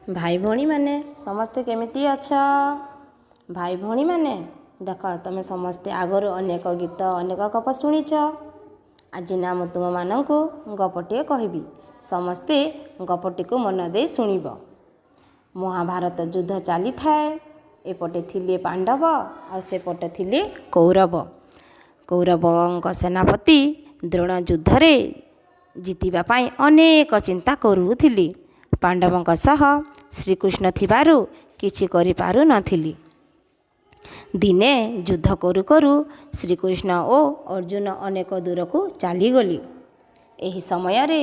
ଭାଇ ଭଉଣୀମାନେ ସମସ୍ତେ କେମିତି ଅଛ? ଭାଇ ଭଉଣୀମାନେ ଦେଖ, ତୁମେ ସମସ୍ତେ ଆଗରୁ ଅନେକ ଗୀତ, ଅନେକ ଗପ ଶୁଣିଛ। ଆଜି ନା ମୁଁ ତୁମମାନଙ୍କୁ ଗପଟିଏ କହିବି। ସମସ୍ତେ ଗପଟିକୁ ମନ ଦେଇ ଶୁଣିବ। ମହାଭାରତ ଯୁଦ୍ଧ ଚାଲିଥାଏ। ଏପଟେ ଥିଲେ ପାଣ୍ଡବ ଆଉ ସେପଟେ ଥିଲେ କୌରବ। କୌରବଙ୍କ ସେନାପତି ଦ୍ରୋଣ ଯୁଦ୍ଧରେ ଜିତିବା ପାଇଁ ଅନେକ ଚିନ୍ତା କରୁଥିଲେ। ପାଣ୍ଡବଙ୍କ ସହ ଶ୍ରୀକୃଷ୍ଣ ଥିବାରୁ କିଛି କରିପାରୁନଥିଲେ। ଦିନେ ଯୁଦ୍ଧ କରୁ କରୁ ଶ୍ରୀକୃଷ୍ଣ ଓ ଅର୍ଜୁନ ଅନେକ ଦୂରକୁ ଚାଲିଗଲେ। ଏହି ସମୟରେ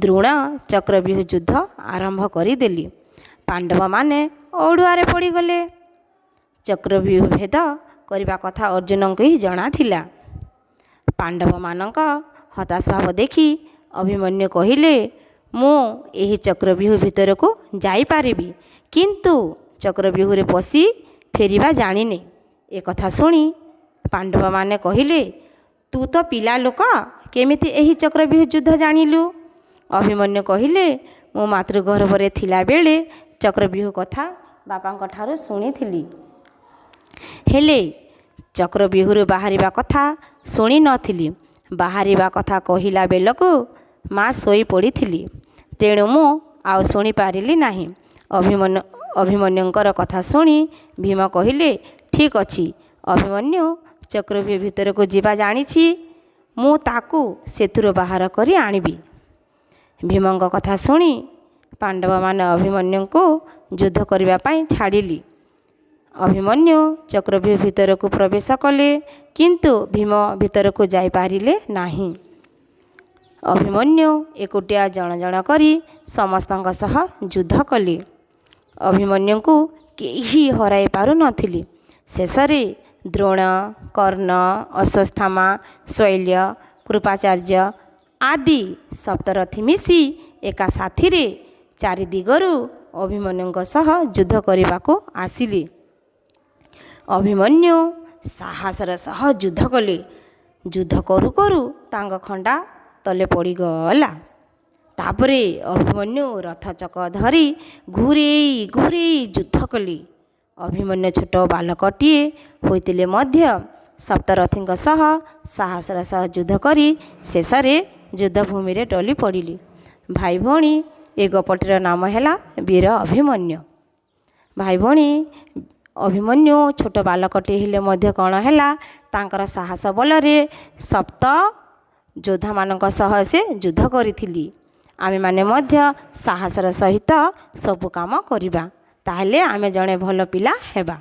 ଦ୍ରୋଣ ଚକ୍ରବ୍ୟୁହ ଯୁଦ୍ଧ ଆରମ୍ଭ କରିଦେଲେ। ପାଣ୍ଡବମାନେ ଅଡ଼ୁଆରେ ପଡ଼ିଗଲେ। ଚକ୍ରବ୍ୟୁହ ଭେଦ କରିବା କଥା ଅର୍ଜୁନଙ୍କୁ ହିଁ ଜଣାଥିଲା। ପାଣ୍ଡବମାନଙ୍କ ହତାଶ ଭାବ ଦେଖି ଅଭିମନ୍ୟୁ କହିଲେ, ମୁଁ ଏହି ଚକ୍ରବ୍ୟୁହ ଭିତରକୁ ଯାଇପାରିବି, କିନ୍ତୁ ଚକ୍ରବ୍ୟୁହରେ ପଶି ଫେରିବା ଜାଣିନି। ଏକଥା ଶୁଣି ପାଣ୍ଡବମାନେ କହିଲେ, ତୁ ତ ପିଲା ଲୋକ, କେମିତି ଏହି ଚକ୍ରବ୍ୟୁହ ଯୁଦ୍ଧ ଜାଣିଲୁ? ଅଭିମନ୍ୟୁ କହିଲେ, ମୁଁ ମାତୃଗର୍ଭରେ ଥିଲାବେଳେ ଚକ୍ରବ୍ୟୁହ କଥା ବାପାଙ୍କ ଠାରୁ ଶୁଣିଥିଲି, ହେଲେ ଚକ୍ରବ୍ୟୁହରୁ ବାହାରିବା କଥା ଶୁଣିନଥିଲି। ବାହାରିବା କଥା କହିଲା ବେଳକୁ ମା' ଶୋଇପଡ଼ିଥିଲି, ତେଣୁ ମୁଁ ଆଉ ଶୁଣିପାରିଲି ନାହିଁ। ଅଭିମନ୍ୟୁଙ୍କର କଥା ଶୁଣି ଭୀମ କହିଲେ, ଠିକ୍ ଅଛି, ଅଭିମନ୍ୟୁ ଚକ୍ରବ୍ୟୁହ ଭିତରକୁ ଯିବା ଜାଣିଛି, ମୁଁ ତାକୁ ସେଥିରୁ ବାହାର କରି ଆଣିବି। ଭୀମଙ୍କ କଥା ଶୁଣି ପାଣ୍ଡବମାନେ ଅଭିମନ୍ୟୁଙ୍କୁ ଯୁଦ୍ଧ କରିବା ପାଇଁ ଛାଡ଼ିଲେ। ଅଭିମନ୍ୟୁ ଚକ୍ରବ୍ୟୁହ ଭିତରକୁ ପ୍ରବେଶ କଲେ, କିନ୍ତୁ ଭୀମ ଭିତରକୁ ଯାଇପାରିଲେ ନାହିଁ। ଅଭିମନ୍ୟୁ ଏକୁଟିଆ ଜଣ ଜଣ କରି ସମସ୍ତଙ୍କ ସହ ଯୁଦ୍ଧ କଲେ। ଅଭିମନ୍ୟୁଙ୍କୁ କେହି ହରାଇ ପାରୁନଥିଲେ। ଶେଷରେ ଦ୍ରୋଣ, କର୍ଣ୍ଣ, ଅଶ୍ୱତ୍ଥାମା, ଶଲ୍ୟ, କୃପାଚାର୍ଯ୍ୟ ଆଦି ସପ୍ତରଥି ମିଶି ଏକା ସାଥିରେ ଚାରି ଦିଗରୁ ଅଭିମନ୍ୟୁଙ୍କ ସହ ଯୁଦ୍ଧ କରିବାକୁ ଆସିଲେ। ଅଭିମନ୍ୟୁ ସାହସର ସହ ଯୁଦ୍ଧ କଲେ। ଯୁଦ୍ଧ କରୁ କରୁ ତାଙ୍କ ଖଣ୍ଡା ତଳେ ପଡ଼ିଗଲା। ତାପରେ ଅଭିମନ୍ୟୁ ରଥ ଚକ ଧରି ଘୂରେଇ ଘୂରେଇ ଯୁଦ୍ଧ କଲେ। ଅଭିମନ୍ୟୁ ଛୋଟ ବାଳକଟିଏ ହୋଇଥିଲେ ମଧ୍ୟ ସପ୍ତରଥୀଙ୍କ ସହ ସାହସର ସହ ଯୁଦ୍ଧ କରି ଶେଷରେ ଯୁଦ୍ଧଭୂମିରେ ଟଳି ପଡ଼ିଲେ। ଭାଇ ଭଉଣୀ, ଏ ଗପଟିର ନାମ ହେଲା ବୀର ଅଭିମନ୍ୟୁ। ଭାଇ ଭଉଣୀ, ଅଭିମନ୍ୟୁ ଛୋଟ ବାଳକଟିଏ ହେଲେ ମଧ୍ୟ କ'ଣ ହେଲା, ତାଙ୍କର ସାହସ ବଳରେ ସପ୍ତ ଯୋଦ୍ଧାମାନଙ୍କ ସହ ସେ ଯୁଦ୍ଧ କରିଥିଲେ। ଆମେମାନେ ମଧ୍ୟ ସାହସର ସହିତ ସବୁ କାମ କରିବା, ତାହେଲେ ଆମେ ଜଣେ ଭଲ ପିଲା ହେବା।